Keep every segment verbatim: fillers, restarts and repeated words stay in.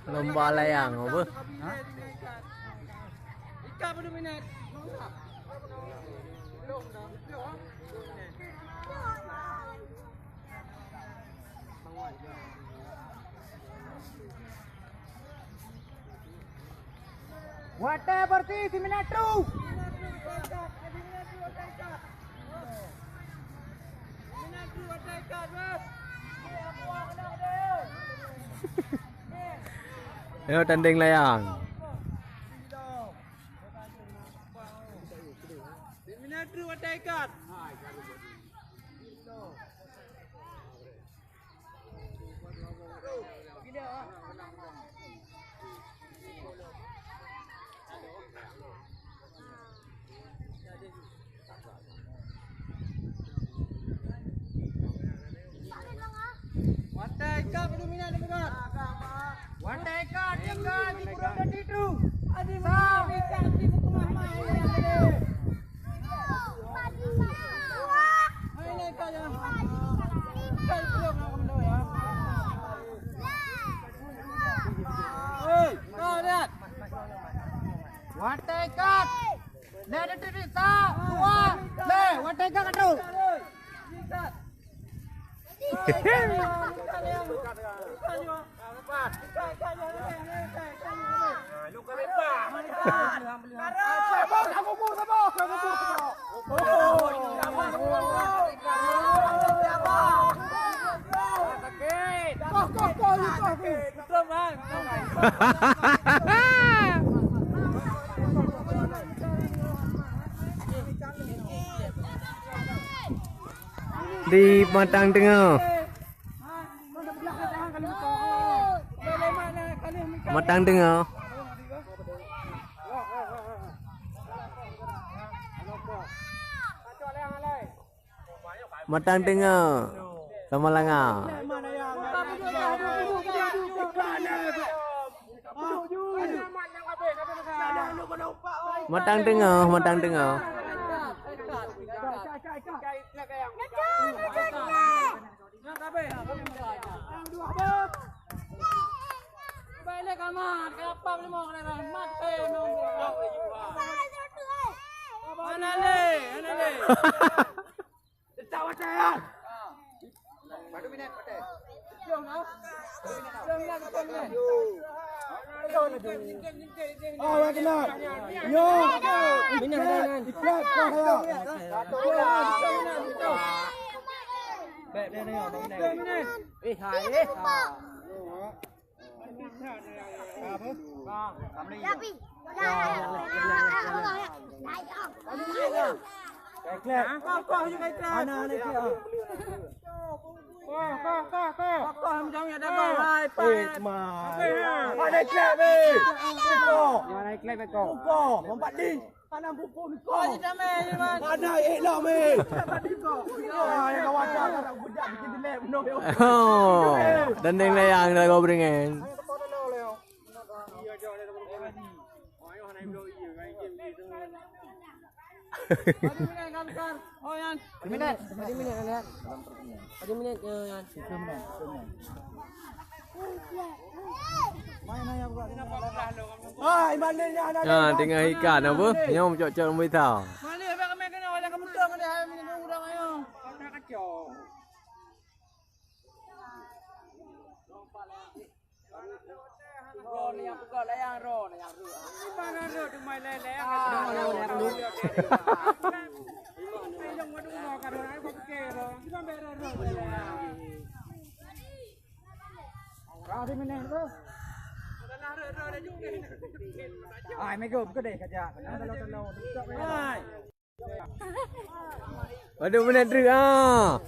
Lomba layang apa? Watèe beureuti siminat trôk. Ayo tanding layang. Siminat trôk watèe ikat. Watèe ikat, peuduminyan deungon. Watèe ikat, ikat, di kurang dan di tu. Adi, sa, ikat, di tengah mai. Watèe ikat. Lé detik sa, dua, lé. Watèe ikat ka trôk. Di Matang Teungoh. Matang Teungoh. Matang Teungoh. Samalanga. Matang Teungoh, Matang Teungoh. Hana lé, hana lé. Oh, wah kena. Yo. Iklan, iklan, iklan, iklan. Eh, hai, eh. Ana, ana, ana. Koh, koh, koh, koh. Koh, koh, hana klep, eh. Koh. Hana klep, eh, koh. Koh, empat di. Hana bukon koh. Hana elok, eh. Ah, yang kawan tak nak gujak bikin jelek, benar. Oh, tanding layang dah kau beringan. Minit, minit, minit, minit. Minit, ya, ya. Ah, iman ni, ya, ada. Ha, tengah ikan apa? Nyom cok-cok lampu hitam. Mana abang kami kena orang kamu tu, ada hai minit orang ayo. Ro ni nyang peugah layang, ro ni nyang ro. Mana ro tu mai layang? Ah, ro ni nyang ro. Yang waduh ro ka ro, aku fikir ro. Kita ambil ro, ro layang. Ro di mana tu? Dah ro, ro dah jumpa. Ai, mego, buka deh kerja. Hai. Waduh, beuna treuk ah.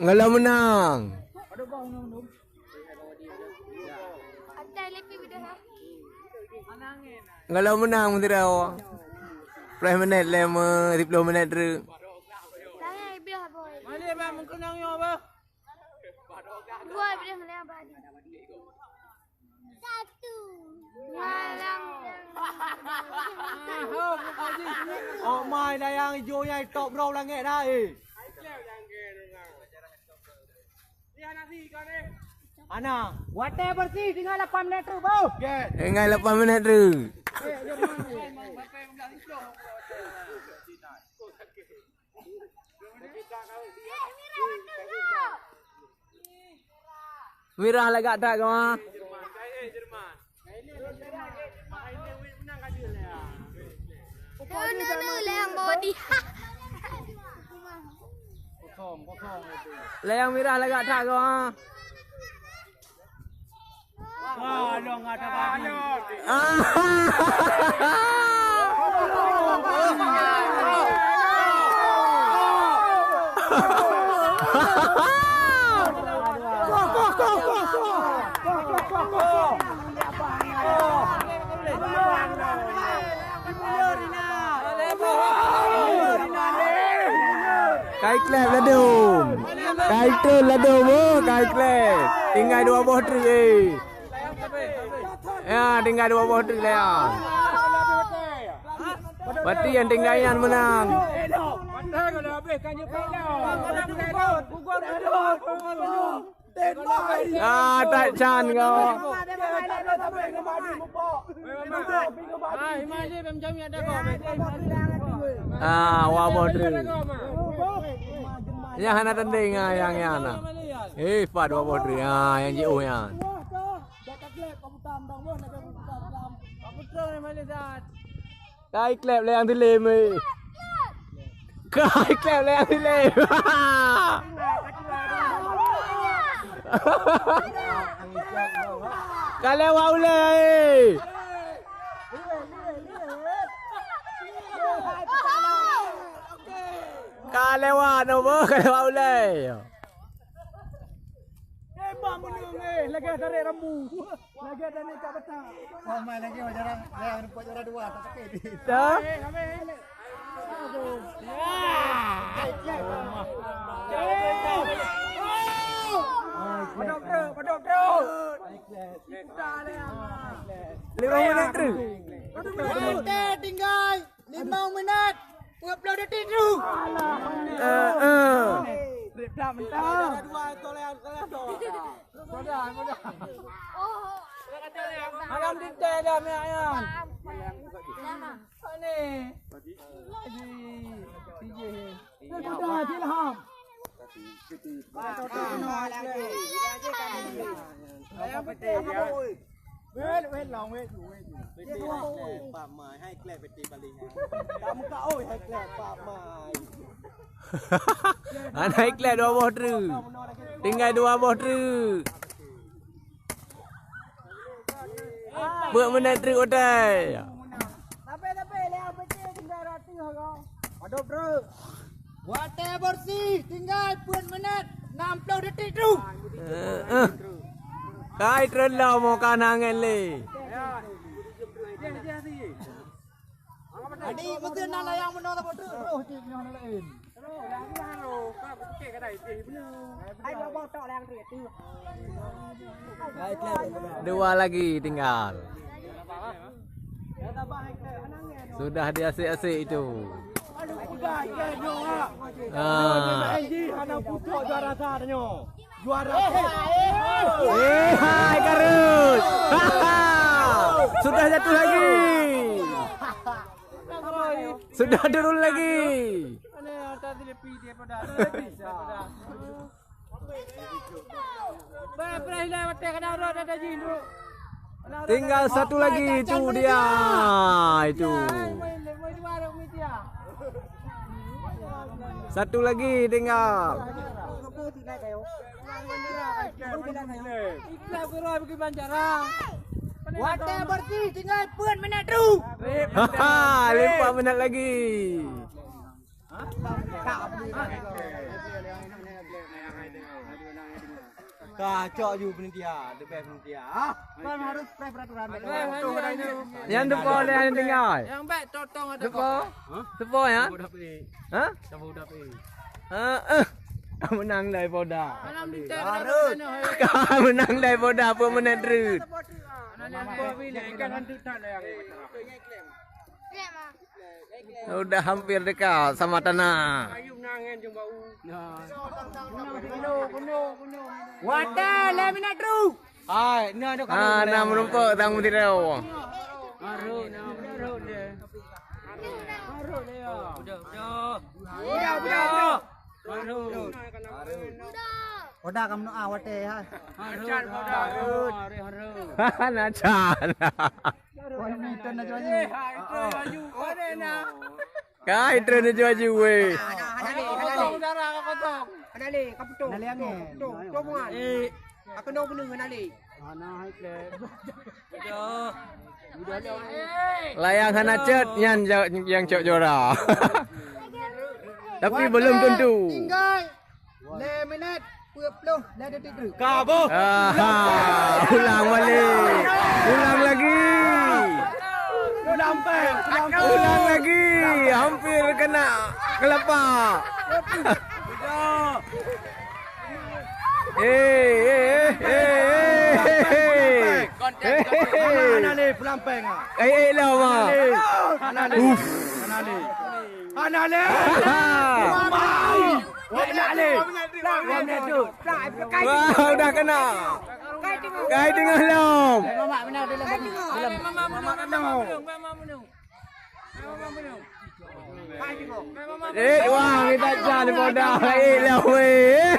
Ngon lôn meunang. Ngon lôn meunang, Mesra. Ploh minèt lé, me-, siplôh minèt treuk. Mali bang meukeunong nyoe bah. Dua boleh melihat balik. Satu. Malang. Oh, mai dayang ijo nyai top bro langét dah, eh. Ana. Watèe bersih tinggai lapan menit tu, bro. Tinggai lapan menit tu. Mirah lagak that kawan. Leuh, leuh, leuh, leuh, yang body. Lé nyang mirah lagak that kawan. Wah, long ada baju. Kai klep ladom. Kai klep ladom, oh, kai klep. Tinggai dua boh treuk, eh. Ya, tinggai dua boh treuk lé. Berarti nyang tinggai nyan meunang. Ah, tak can kau. Ah, dua boh treuk. Nyang hana tanding, ah, nyang, nyang na. Eh, pat dua boh treuk. Ah, nyang jiôh nyan. Kai klep lé nyang tilem, eh. Kai klep lé nyang tilem. Ka lewat ulèe, eh. Ka lewat, no, boh, ka lewat ulèe. Eh, bak meunang, eh, lagèe tarék rambu. Lagèe tanék kat batang. Oh, mai lagèe jarang, jarang nampak juara dua, tak sakit. Dah. Padok tu, padok tu. Lima menit tu. Tinggai. Limong minèt, dua ploh detik tu. Eh, eh. Malam tinte dah minyak ayam. Ni. Haji. Haji. Sudah, Ilham. Ayam putih. Wait, wait, long, wait, wait. Piti hai klep, Pak Mai. Hai klep piti paling hai. Tak muka, oi, hai klep, Pak Mai. Hai klep dua boh treuk. Tinggai dua boh treuk. Peuet minèt treuk utai. Tapi, tapi, lé piti tinggai ratus orang. Aduh, bro. Watèe bersih, tinggai peuet minèt, enam ploh detik tu. Eh, eh. Kai treun lom, oh, ka na angèn lé. Adi, beutôi na layang meunoe saboh treuk, bro, cit nyoe na laén. Hai, bro, bro, tok layang tu, tu. Dua lagi tinggal. Sudah diasik-asik itu. Ah. Eh, hai, Karus. Sudah jatuh lagi. Sudah turun lagi. Tinggal satu lagi, itu dia. Itu. Satu lagi tinggal. Watèe bersih, tinggai peuet minèt tu. Haha, lima minèt lagi. Ka cok ju panitia, the best panitia. Ah, kan harus preh peraturan. Nyang depan lé nyang tinggai. Nyang baik totong ada. Depan. Depan ya? Hah? Heeh. Ka meunang dai Poda. Ka meunang dai Poda, peuet menit reuet. Udah hampir dekat sama tanah. Watèe lhèe minit reuh. Hai, na, na meurumpok tang meutiro. Harok, na, harok deh. Harok deh, ya. Udah, udah. Udah, udah, udah. Harok. Udah kamoe doa watèe, ha. Harok, harok, harok. Na can. Wah, ini kan na jual. Eh, hai, itu laju. Ada na. Kai treun laju-laju weh. Hana lé, hana lé. Potong darah ka potong. Hana lé, ka potong. Hana lé angén. Potong, potong, potong, muat. Eh. Ka keunoe keuneuk hana lé. Hana hai klep. Udah. Udah dah. Layang hana cot nyan ja-, nyang cok juara. Tapi belum tentu. Tinggai. Lhèe minèt, peuet ploh lhèe detik treuk. Ka boh. Aha, ulang balik. Ulang lagi. Ulang pèng, ulang pèng. Ulang lagi. Hampir kena kelapa. Eh, eh, eh, eh, eh, eh. Hana, hana lé, pulang pèng ah. Eh, eh, lah, Mak. Hana lé. Uff. Hana lé. Hana lé. Mai. Hana lé. Wah, udah kena. Kai teungoh lom. Eh, wah, kita jan bodoh. Eh, lah, weh.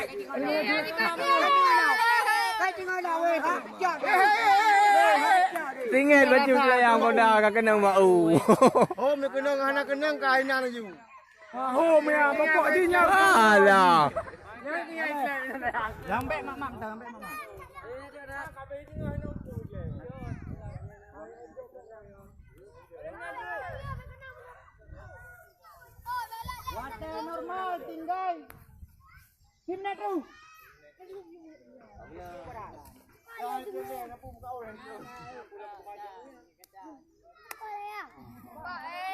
Singet baju layang bodoh ka keunong bak u. Oh, meukeunong hana keunong ka inan laju. Aho meuya, bapok jih nyan. Alah. Jambek mak-mak, jambek mak-mak. Watèe normal tinggai. Tim na tu.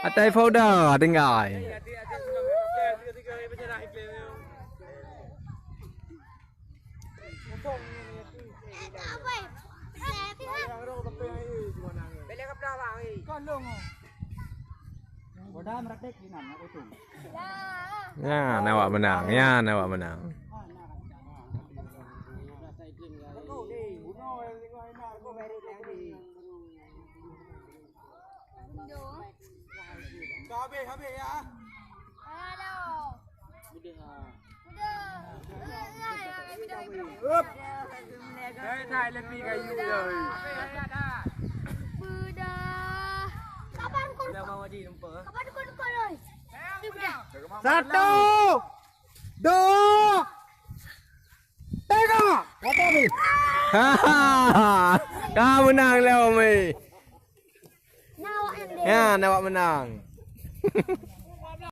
Atai Fauda tinggai. Nyan awak menang, nyan awak menang. Habis, habis ya. Hai, hai, lebih kayu dah. Pedah. Kapan kau? Dah mau di tempat. Kapan kau, kau, oi? Satu, dua, tiga. Kata ni. Ka menang lah, Umi. Nah, awak yang dia. Ya, awak menang.